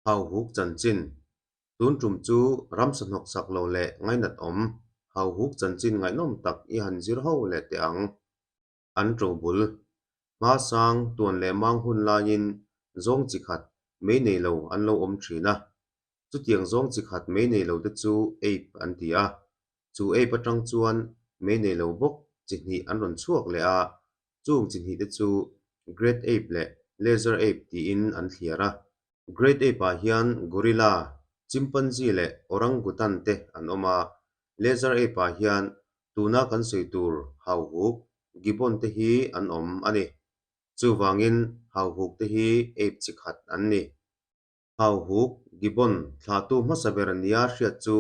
Hauhuk chanchin, Tun tum chu ramsa hnawksak lo leh ngainat awm hauhuk chanchin ngaihnawm tak i han zir ho leh teh ang. An ṭo bul. Hma sang tuan leh mang hun laiin zawng chi khat mei nei lo an lo awm ṭhin a. Chutiang zawng chi khat mei nei lo te chu ape an ti a. Chu ape aṭang chuan mei nei lo bawk chi hnih an rawn chhuak leh a, chung chi hnih te chu Great Ape leh Lesser Ape tiin an thliar a. Great Ape-ah hian gorilla, chimpanzee leh orangutan te an awm a, Lesser Ape-ah hian tuna kan sawi tur hauhuk, gibbon te hi an awm a ni. Chuvangin hauhuk te hi ape chi khat an ni. Hauhuk, gibbon, thlahtu hmasa ber nia hriat chu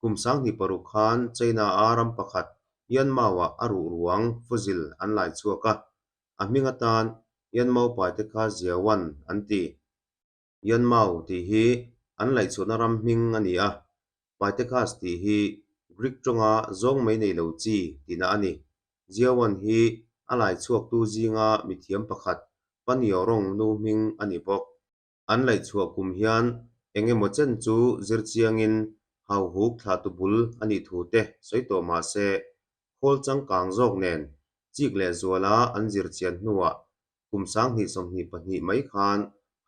kum sanghnih paruk khan China-a ram pakhat Yanmao-ah a ruh ruang fossil an lai chhuak a, a hming atan Yanmao paite kha Ziawan an ti. Yanmao tih hi an laihchhuahna ram hming a ni a, Paitekhas tih hi Greek tawnga zawng mai nei lo chi tihna a ni. Ziawan hi a laichhuaktu zinga mithiam pakhat Paniorong nu hming a ni bawk. An laihchhuah kum hian eng emaw chen chu zir chiangin hauhuk thlahtu bul a nih thu te sawi tawh mah se, khawl changkang zawk nen chik leh zuala an zir chian hnuah kum 2022 mai khan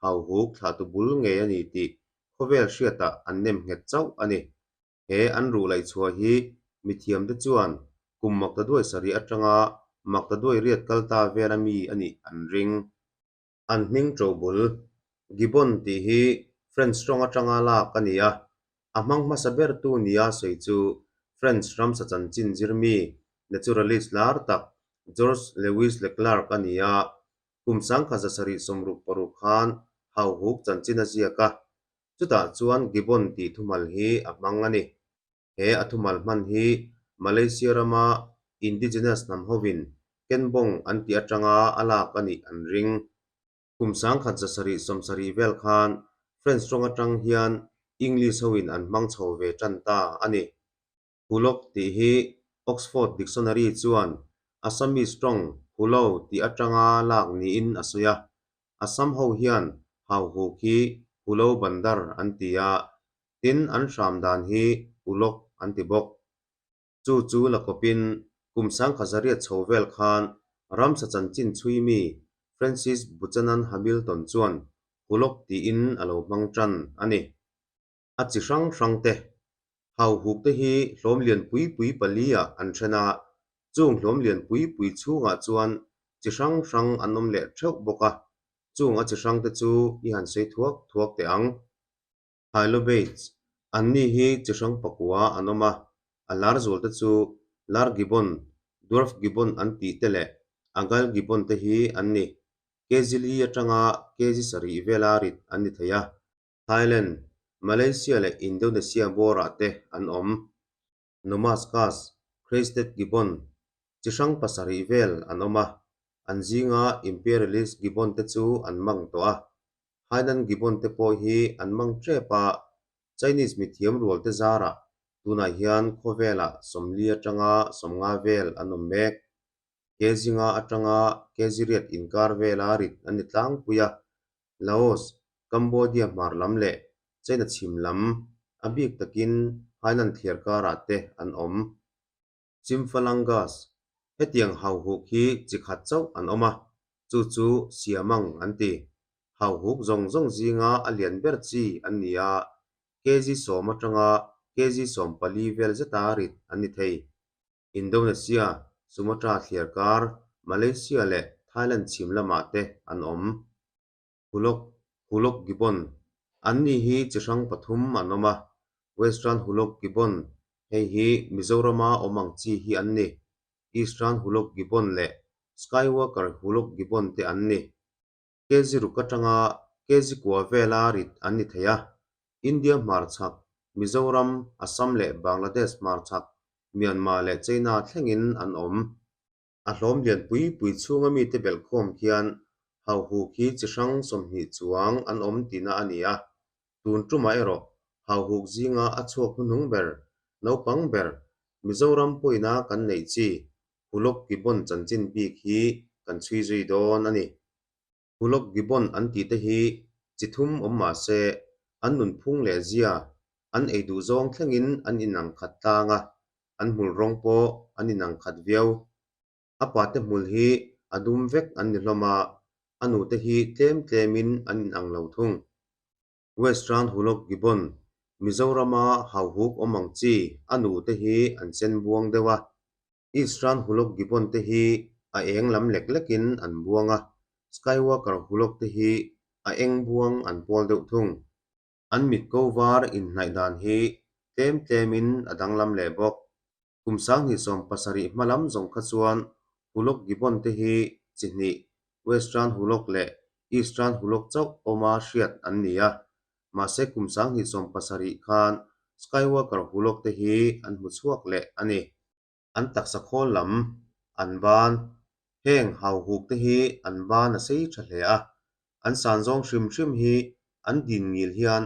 hauhuk thlahtu bul ngei a ni tih khawvel hriatah an nem nghet chauh a ni. He an ruh laihchhuah hi mithiamte chuan kum maktaduai sarih atanga maktaduai riat kal ta vel ami a nih an ring. An hming ṭo bul, Gibbon tih hi French ṭawng aṭanga lak a ni a, a hmang hmasa bertu nia sawi chu French ramsa chanchin zirmi, naturalist lar tak Georges Louis Leclerc a ni a, kum 1766 khan hauhuk chanchin a ziak a, chutah chuan Gibbon tih thumal hi a hmang a ni. He a thumal hman hi Malaysia rama indigenous hnam hovin Kenbong an tih atanga a lak a nih an ring. Kum 1770 vel khan French tawng atang hian English hoin an hmang chho ve tan ta a ni. Hulok tih hi Oxford Dictionary chuan Assamese tawng Hulo tih atanga lak niin a sawi a. Assam ho hian Hauhuk hi Hulo Bandar an ti a, Tin, an hram dan hi ulawk an ti bawk. Chu chu la kawpin kum 1800 chho vel khan ramsa chanchin chhui mi Francis Buchanan Hamilton chuan hulawk tiin a lo hmang tan a ni. A chi hrang hrang te, hauhuk te hi hlawm lian pui pui pali ah an then a, chung hlawm lian pui pui chhungah chuan chi hrang hrang an awm leh theuh bawk a, chung a chi hrang te chu i han sawi thuak thuak teh ang. Hylobates, Anni hi chi hrang pakua an awm a, a lar zual te chu Lar Gibbon, Dwarf Gibbon an tih te leh Agal Gibbon te hi an ni. Kg li atanga kg sarih vela rit an ni thei a. Thailand, Malaysia leh Indonesia bawrah te an awm. Nomascus, Crested Gibbon, chi hrang pasarih vel an awm a, an zinga Imperialist Gibbon te chu an mang tawh a. Hainan Gibbon te pawh hi an mang tep a, Chinese mithiam rual te zarah tunah hian khawvelah 40 atanga 50 vel an awm mek. Kg nga atanga kg riat inkar vela rit an ni tlangpui a, Laos, Cambodia hmar lam leh China chhim lam, a bik takin Hainan thliar karah te an awm. Symphalangus, Hetiang hauhuk hi chi khat chauh an awm a, chu chu Siamang an ti. Hauhuk zawng zawng zinga a lian ber chi an ni a, kg 10 atanga kg 14 vel zeta rit an ni thei. Indonesia, Sumatra thliar kar, Malaysia leh Thailand chhim lamah te an awm. Hulok, Hulok Gibbon, Anni hi chi hrang pathum an awm a, Western Hulok Gibbon, hei hi Mizorama awm ang chi hi an ni, Eastern Hulok Gibbon leh Skywalker Hulok Gibbon te an ni. Kg ruk atanga kg kua vela rit an ni thei a, India hmarchhak, Mizoram, Assam leh Bangladesh hmarchhak, Myanmar leh China thlengin an awm. A hlawm lian pui pui chhunga mite belhkhawm khian hauhuk hi chi hrang 20 chuang an awm tihna a ni a, tun tumah erawh hauhuk zinga a chhuak hnuhnung ber, naupang ber, Mizoram pawina kan neih chi Hulok Gibbon chanchin bik hi kan chhui zui dawn a ni. Hulok Gibbon an tih te hi chi thum awm mah se, An nunphung leh zia, an ei duh zawng thlengin an inang khat tlang a, an hmul rawng pawh an inang khat viau. A pate hmul hi a dum vek an ni hlawm a, a nute hi tlem tlemin an inang lo thung. Western Huluk Gibbon, Mizorama hauhuk awm ang chi a nute hi an sen buang deuh a, Eastern Huluk Gibbon te hi a eng lam lek lekin an buang a, Skywalker Huluk te hi a eng buang an pawl deuh thung. An mit ko var inhnaih dan hi tlem tlemin a danglam leh bawk. Kum 2070 hma lam zawng kha chuan Huluk Gibbon te hi chi hnih, Western Huluk leh Eastern Huluk chauh awma hriat an ni a. Mahse kum 2070 khan Skywalker Huluk te hi an hmu chhuak leh a ni. An taksa khawl lam, an ban. Heng hauhuk te hi an ban a sei tha hle a, an san zawng hrim hrim hi an din ngil hian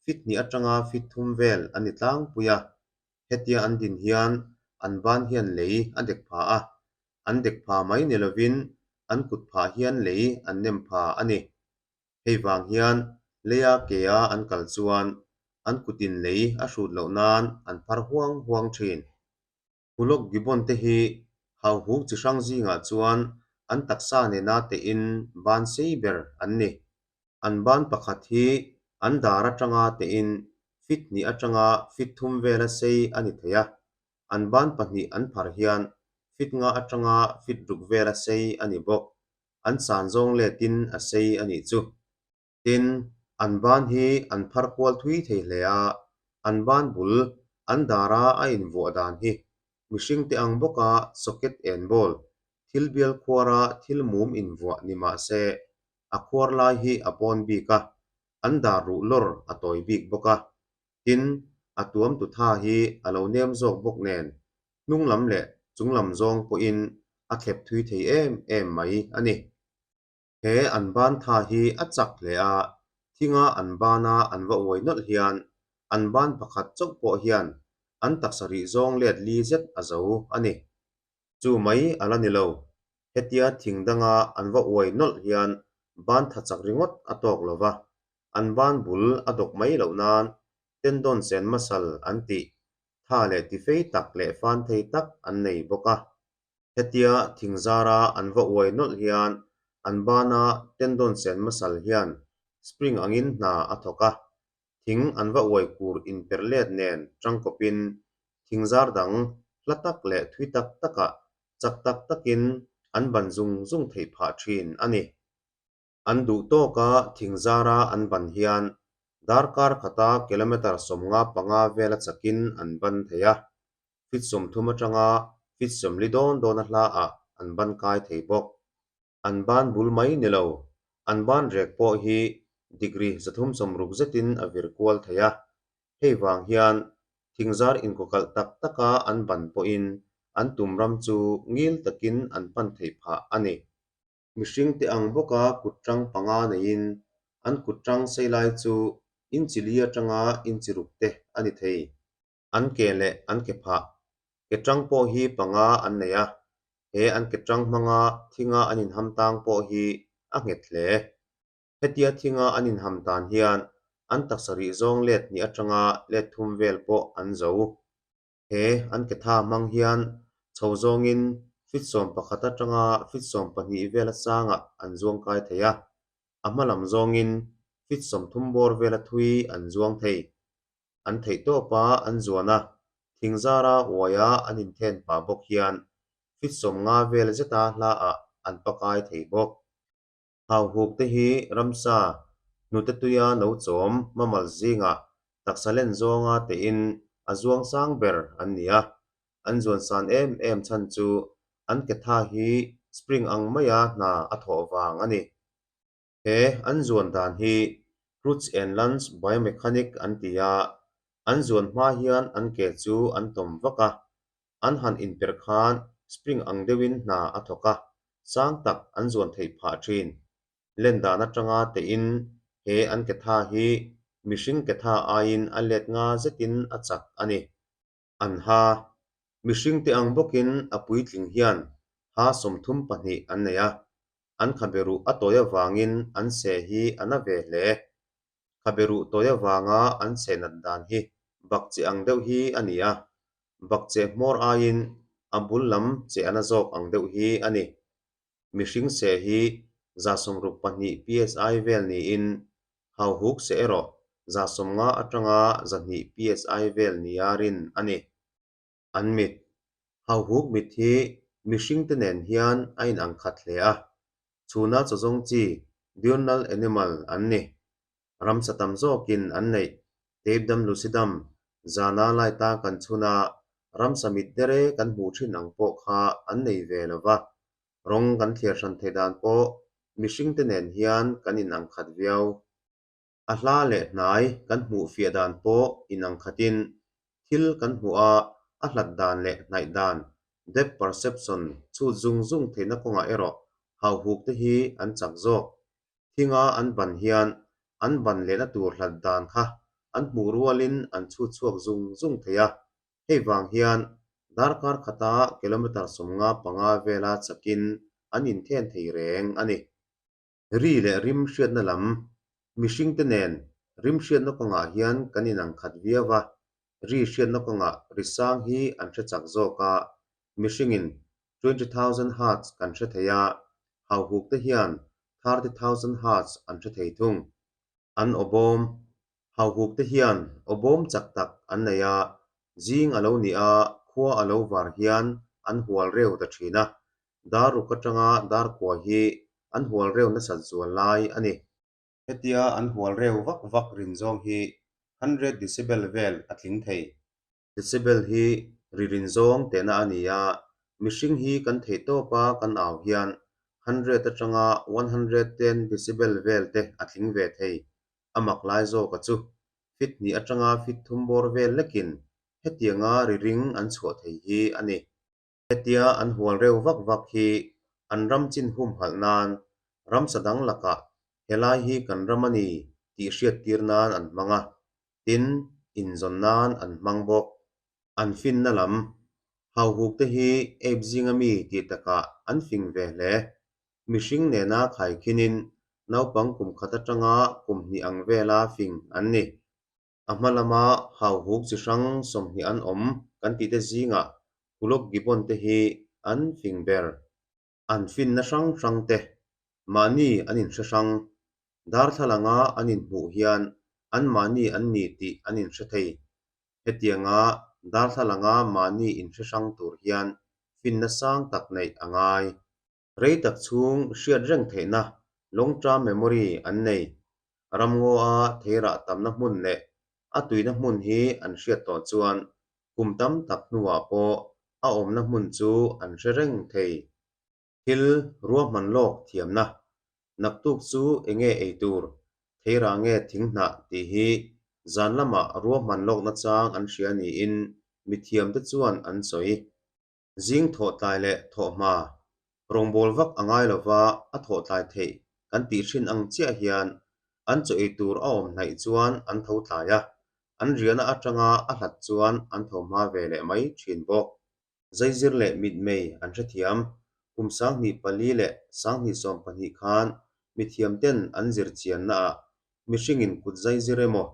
fit hnih atanga fit thum vel an ni tlangpui a. Hetia an din hian an ban hian lei a dek pha a, an dek pha mai ni lovin an kut phah hian lei an nem pha a ni. Hei vang hian leia kea an kal chuan an kutin lei a hrut loh nan an phar huang huang thin. Huluk Gibbon te hi hauhuk chi hrang zingah chuan an taksa nena tein ban sei ber an ni. An ban pakhat hi an dar atanga tein fit hnih atanga fit thum vela sei a ni thei a, an ban pahnih an phar hian fit nga atanga fit ruk vela sei a ni bawk. An san zawng letin a sei a nih chu. Tin, an ban hi an phar kual thui thei hle a, an ban bul an dara a invuah dan hi mihring te ang bawka socket en ball, thil bial khuara thil mum invuah ni mah se, a khuar lai hi a pawn bik a, an dar ruh lawr a tawi bik bawk a. Tin, a tuam tu tha hi a lo nem zawk bawk nen, hnung lam leh chung lam zawng pawhin a thlep thui thei em em mai a ni. He an ban tha hi a chak hle a, thinga an bana an va uai nawlh hian an ban pakhat chauh pawh hian an taksa rih zawng let li zet a zo a ni. Chu mai a la ni lo, hetia thing danga an va uai nawlh hian ban tha chak ringawt a tawk lo va, an ban bul a dawk mai loh nan tendon sen muscle an tih tha leh tifei tak leh fan thei tak an nei bawk a. Hetia thing zara an va uai nawlh hian an bana tendon sen muscle hian spring angin hna a thawk a, thing an va uai kur inper let nen tangkawpin thing zar dang hla tak leh thui tak takah chak tak takin an ban zung zung theih phah thin a ni. An duh tawka thing zara an ban hian darkar khata kilometre 55 vela chakin an ban thei a, feet 30 atanga feet 40 dawn dawna hlaah an ban kai thei bawk. An ban bul mai ni lo, an ban rek pawh hi degree 360 zetin a vir kual thei a, hei vang hian thingzar inkawkalh tak taka an ban pawhin an tum ram chu ngil takin an pan theih phah a ni. Mihring te ang bawka kut tang panga neiin an kut tang sei lai chu inchi li atanga inchi ruk te a ni thei. An ke leh an ke phah. Ke tang pawh hi panga an nei a, he an ke tang hmanga thinga an inham tang pawh hi a nghet hle. Hetia thinga an inham tan hian an taksa rih zawng let hnih atanga let thum vel pawh an zo. He an ke tha hmang hian chho zawngin feet 11 atanga feet 12 vela sangah an zuang kai thei a, a hma lam zawngin feet 30 bawr vela thui an zuang thei. An theih tawpa an zuan a, thingzara uaia an inthen pah bawk hian feet 50 vel zeta hlaah an pakai thei bawk. Hauhuk te hi ramsa, hnute tuia no chawm mammal zingah taksa len zawnga tein a zuang sang ber an ni a. An zuan san em em chhan chu an ke tha hi spring ang maia hna a thawh vang a ni. He an zuan dan hi Crouch and Lunge Biomechanic an ti a, an zuan hma hian an ke chu an tawm vak a, an han inperh khan spring ang deuhin hna a thawk a, sang tak an zuan theih phah thin. Len dan atanga tein he an ke tha hi mihring ke tha aiin a let nga zetin a chak a ni. An ha. Mihring te ang bawkin a puitling hian ha 32 an nei a, an khabe ruh a tawi avangin an seh hi a na ve hle. Khabe ruh tawi avanga an cheh nat dan hi bakcheh ang deuh hi a ni a, bakcheh hmawr aiin a bul lam cheh a na zawk ang deuh hi a ni. Mihring seh hi 62 psi vel niin hauhuk seh erawh 50 atanga 200 psi vel nia rin a ni. An mit, hauhuk mit hi mihringte nen hian a inang khat hle a, chhuna chawzawng chi, diurnal animal, an ni. Ramsa tam zawkin an neih, Teipdam Lucidam, zana laita kan chhun a, ramsa mit dere kan hmuh thin ang pawh kha an nei ve lo va, rawng kan thliar hran theih dan pawh mihringte nen hian kan inang khat viau. A hla leh hnai kan hmuh fiah dan pawh inang khatin thil kan hmuh a, a hlat dan leh hnaih dan, depth perception, chhut zung zung theihna kawngah erawh hauhuk te hi an chak zawk. Thinga an ban hian an ban lehna tur hlat dan kha an hmuh rualin an chhut chhuak zung zung thei a, hei vang hian darkar khata kilometre 55 vela chakin an inthen thei reng a ni. Ri leh rim hriatna lam, Mihringte nen rim hriatna kawngah hian kan inang khat viau a, ri hriatna kawngah ri sang hi an hre chak zawk a, mihringin 20,000 hertz kan hre thei a, hauhukte hian 30,000 hertz an hre thei thung. An awbawm, Hauhukte hian awbawm chak tak an nei a, zing a lo nih a, khua a lo var hian an hual reu ta thin a, dar ruk atanga dar kua hi an hual reu nasat zual lai a ni. Hetia an hual reu vak vak rin zawng hi 100 decibel vel a tling thei. Decibel hi ri rin zawng tehna a ni a, mihring hi kan theih tawpa kan au hian 100 atanga 110 decibel vel te a tling ve thei. A mak lai zawka chu fit hnih atanga fit thum bawr vel lekin hetianga ri ring an chhuah thei hi a ni. Hetia an hual reu vak vak hi an ram chin humhalh nan ramsa dang lakah helai hi kan ram a ni tih hriattir nan an hmang a, tin inzawn nan an hmang bawk. An finna lam hauhuk te hi ape zinga mi tih takah an fing ve hle. Mihring nena khaikhinin naupang kum khat atanga kum hnih ang vela fing an ni. A hma lama hauhuk chi hrang 20 an awm kan tih te zingah Hoolock Gibbon te hi an fing ber. An finna hrang hrang te mahni an inhre hrang. Darthlalanga an inhmuh hian anmahni an ni tih an inhre thei. Hetianga darthlalanga mahni inhre hrang tur hian finna sang tak neih a ngai. Rei tak chhung hriat reng theihna long term memory an nei. Ramngaw-a theirah tamna hmun leh a tuina hmun hi an hriat tawh chuan kum tam tak hnuah pawh a awmna hmun chu an hre reng thei. Thil ruahman lawk thiamna, naktuk chu enge ei tur, theirah nge thinghnah tih hi zan lamah ruahman lawkna chang an hria niin mithiamte chuan an sawi. Zing thawh tlai leh thawh hma, rawngbâwl vak a ngai lova a thawh tlai theih kan tih hrin ang chiah hian an chaw ei tur a awm hnaih chuan an tho tlai a, an riahna atanga a hlat chuan an tho hma ve leh mai thin bawk. Zaizir leh mitmei an hrethiam. Kum 2004 leh 2012 khan mithiamten an zir chiannaah mihringin kut zaizir emaw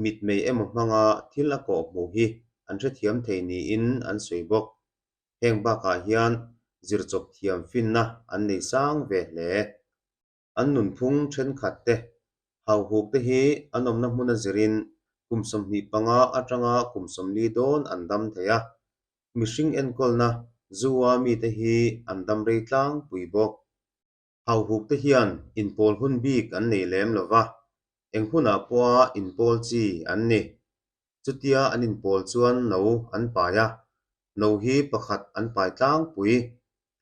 mitmei emaw hmanga thil a kawh hmuh hi an hrethiam thei niin an sawi bawk. Heng bakah hian zirchawp thiam finna an nei sang ve hle. An nunphung thenkhat te, hauhuk te hi an awmna hmuna zirin kum 25 atanga kum 40 dawn an dam thei a. Mihring enkawlna zoo-a mite hi an dam rei tlangpui bawk. Hauhuk te hian inpawl hun bik an nei lem lo va, eng hunah pawha inpawl chi an ni. Chutia an inpawl chuan no an pai a, no hi pakhat an pai tlangpui,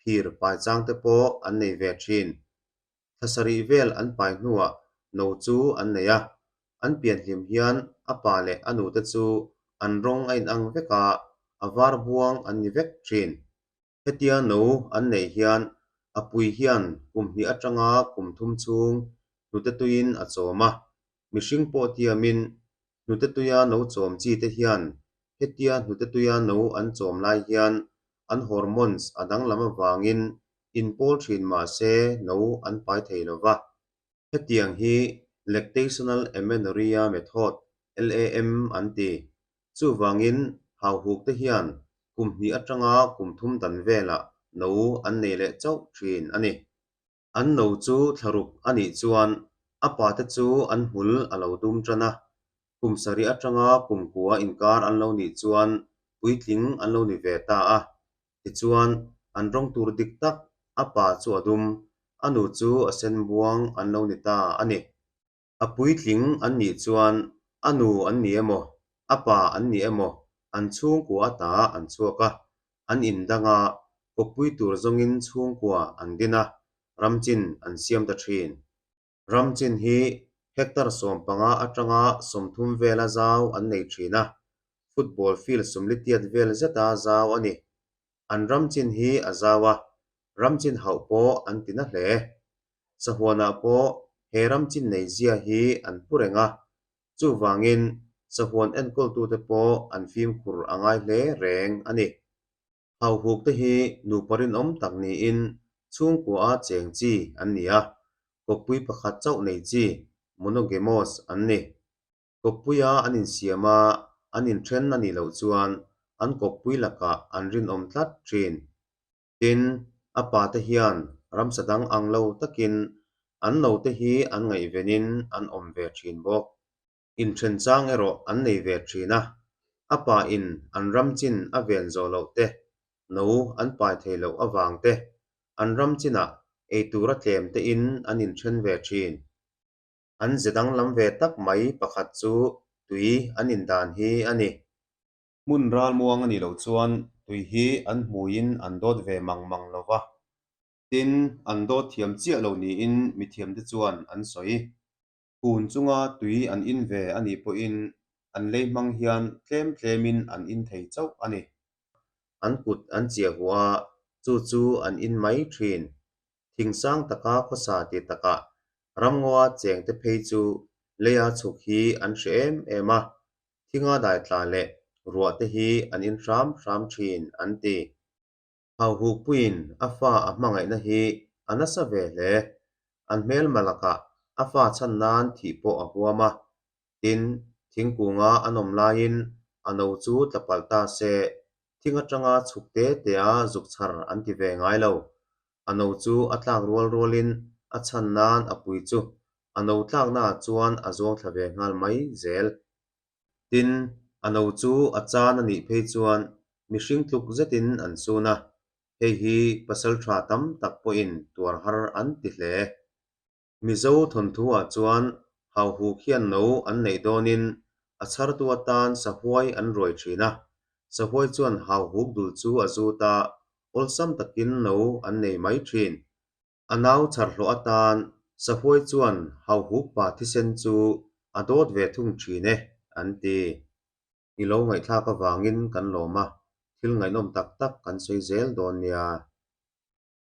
phir pai chang te pawh an nei ve thin. Thla sarih vel an pai hnuah no chu an nei a, an pianhlim hian a pa leh a nute chu an rawng a inang vek a, a var buang an ni vek thin. Hetia no an neih hian a pui hian kum hnih atanga kum thum chhung hnute tuiin a chawm a, mihring pawh tiamin hnute tuia no chawm chi te hian hetia hnute tuia no an chawm lai hian an hormones a danglam avangin inpawl thin mah se no an pai thei lo va. Hetiang hi. Lactational Amenorrhea Method, LAM, an ti. Chuvangin, hauhuk te hian kum hnih atanga kum thum dan velah no an nei leh chauh thin a ni. An no chu thlaruk a nih chuan a pate chu an hmul a lo dum tan a, kum sarih atanga kum kua inkar an lo nih chuan puitling an lo ni ve ta a. Tichuan, an rawng tur dik tak a pa chu a dum, a nu chu a sen buang an lo ni ta a ni. A puitling an nih chuan a nu an ni emaw, a pa an ni emaw an chhungkua ata an chhuak a, an indang a, kawppui tur zawngin chhungkua an din a, ramchin an siam ta thin. Ramchin hi hectare 15 atanga 30 vela zau an nei thin a, football field sawmlitiat vel zeta zau a ni. An ramchin hi a zau a, ramchin hauh pawh an ti na hle. Sahuanah pawh he ramchin nei zia hi an pu reng a, chuvangin sahuan enkawltute pawh an fimkhur a ngai hle reng a ni. Hauhuk te hi nupa rinawm tak niin chhungkua cheng chi an ni a, kawppui pakhat chauh nei chi, monogamous, an ni. Kawppuia an insiam a, an inthen a nih loh chuan an kawppui lakah an rinawm tlat thin. Tin, a pate hian ramsa dang ang lo takin an note hi an ngaihvenin an awm ve thin bawk. Inthen chang erawh an nei ve thin a, a pa in an ram chin a ven zawh loh te, no an pai thei loh avang te, an ram chinah eitur a tlem te in an inthen ve thin. An ze danglam ve tak mai pakhat chu tui an indan hi a ni. Hmun ralmuang a nih loh chuan tui hi an hmuiin an dawt ve mang mang lo va, tin, an dawt thiam chiah lo niin mithiamte chuan an sawi. Kun chunga tui an in ve a nih pawhin an lei hmang hian tlem tlemin an in thei chauh a ni. An kut an chiah huh a, chu chu an in mai thin. Thing sang taka khawsa ti takah ramngawa chengte phei chu leia chhuk hi an hre em em a, thinga dai tla leh ruah te hi an in hram hram thin an ti. Hauhukpuiin a fa a hmangaihna hi a nasa ve hle. An hmelma lakah a fa chhan nan thih pawh a huam a. Tin, thingkunga an awm laiin a no chu tla palh ta se, thing atanga chhuk te tea zuk chhar an ti ve ngai lo. A no chu a tlak rual rualin a chhan nan a pui chu a no tlaknaah chuan a zuang thla ve nghal mai zel. Tin, a no chu a chan a nih phei chuan mihring tluk zetin an sun a, hei hi pasal tha tam tak pawhin tuar har an ti hle. Mizo thawnthu-ah chuan hauhuk hian no an neih dawnin a chhartu atan sahuai an ruai thin a, sahuai chuan hauhuk dul chu a zut a, awlsam takin no an nei mai thin. A nau chhar hlawh atan sahuai chuan hauhuk pa thisen chu a dawt ve thung thin e, an ti. I lo ngaihthlak avangin kan lawm a, thil ngaihnawm tak tak kan sawi zel dawn nia.